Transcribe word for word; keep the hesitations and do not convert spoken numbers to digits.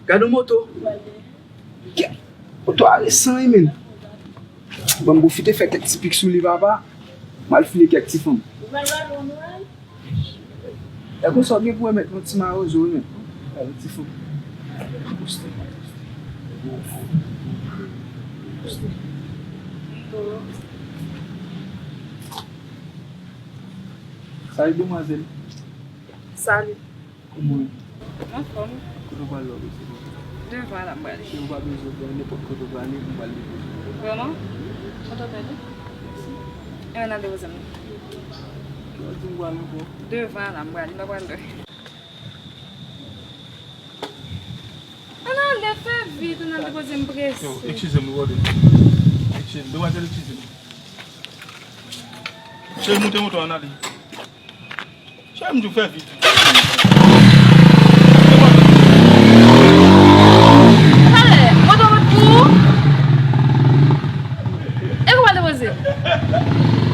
Gade yon moto. Kè, moto a resan wi, menn. Ban m pwofite fè kèk ti pik sou li, papa. M al file kèk ti fanm. E konsa w gen pou remèt yon ti mawozo wi, menn. Gade ti fanm. Salut, demwazèl. Salut. Kòman w ye? Anfòm. Kote w pral la, w bezwen? Devan la, m prale. Si w pa bezwen pran nenpòt kote w prale, m pral depoze w. Vrèman? Kote w prale? Mèsi. Ebyen, n al depoze m. Lè w di m pral ankò. Devan la, m prale, m pa pral lwen. Ann ale, fè vit, ann al depoze m prese. Yo, eskize m, brother. Eskize m, demwazèl, eskize m. Cheri, moute moto a, ann ale. Cheri, m di w fè vit. Talè, moto wout pou ou. E kou pral depoze.